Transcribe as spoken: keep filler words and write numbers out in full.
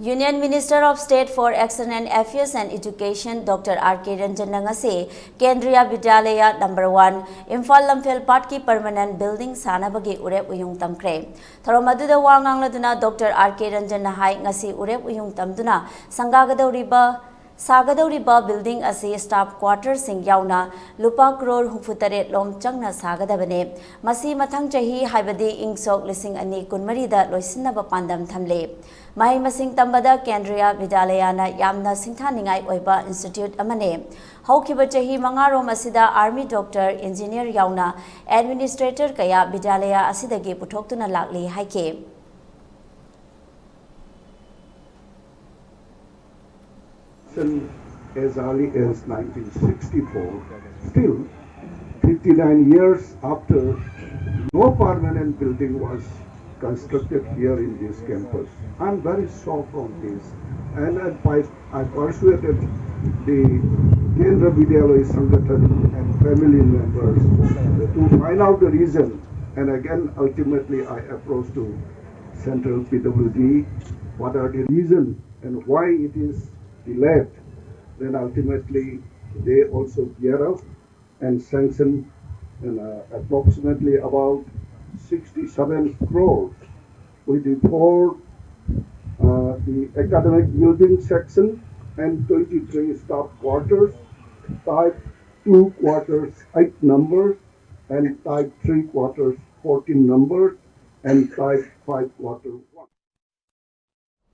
Union Minister of State for Excellence in Affairs and Education, Doctor R K Ranjanꯅ ꯉꯁꯤ Kendriya Vidyalaya number one, Imphal Lamphel ꯄꯥꯠꯀꯤ permanent building ꯁꯥꯅꯕꯒꯤ ꯎꯔꯦꯞ ꯎꯌꯨꯡ ꯇꯝꯈ꯭ꯔꯦ꯫ ꯊꯧꯔꯝ ꯑꯗꯨꯗ ꯋꯥ ꯉꯥꯡꯂꯗꯨꯅ Doctor R K Ranjanꯅ ꯍꯥꯏ, ꯉꯁꯤ ꯎꯔꯦꯞ ꯎꯌꯨꯡ ꯇꯝꯗꯨꯅ ꯁꯪꯒꯥꯒꯗꯧꯔꯤꯕ, ꯁꯥꯒꯗꯧꯔꯤꯕ building ꯑꯁꯤ staff quarterꯁꯤꯡ ꯌꯥꯎꯅ ꯂꯨꯄꯥ ꯀ꯭ꯔꯣꯔ ꯍꯨꯝꯐꯨ ꯇꯔꯦꯠ ꯂꯣꯝ ꯆꯪꯅ ꯁꯥꯒꯗꯕꯅꯦ꯫ ꯃꯁꯤ ꯃꯊꯪ ꯆꯍꯤ, ꯍꯥꯏꯕꯗꯤ ꯏꯪ ꯁꯣꯛ ꯂꯤꯁꯤꯡ ꯑꯅꯤ ꯀꯨꯟꯃꯔꯤꯗ ꯂꯣꯏꯁꯤꯟꯅꯕ ꯄꯥꯟꯗꯝ ꯊꯝꯂꯤ꯫ ꯃꯍꯩ ꯃꯁꯤꯡ ꯇꯝꯕꯗ ꯀꯦꯟꯗ꯭ꯔꯤꯌꯥ ꯕꯤꯗ꯭ꯌꯥꯂꯌꯥꯅ ꯌꯥꯝꯅ ꯁꯤꯡꯊꯥꯅꯤꯡꯉꯥꯏ ꯑꯣꯏꯕ institute ꯑꯃꯅꯤ꯫ ꯍꯧꯈꯤꯕ ꯆꯍꯤ ꯃꯉꯥꯔꯣꯝ ꯑꯁꯤꯗ army, doctor, engineer ꯌꯥꯎꯅ administrator ꯀꯌꯥ ꯕꯤꯗ꯭ꯌꯥꯂꯌꯥ ꯑꯁꯤꯗꯒꯤ ꯄꯨꯊꯣꯛꯇꯨꯅ ꯂꯥꯛꯂꯤ ꯍꯥꯏꯈꯤ꯫ As early as nineteen sixty-four, still fifty-nine years after, no permanent building was constructed here in this campus. I'm very shocked on this, and I, I persuaded the Kendra Vidyalaya Sangathan and family members to find out the reason, and again, ultimately, I approached to Central P W D, what are the reason and why it is delayed. Then ultimately, they also gear up and sanction, uh, approximately about sixty-seven crores with the four, uh, the academic building section and twenty-three staff quarters, type two quarters, eight numbers, and type three quarters, fourteen numbers, and type five quarters,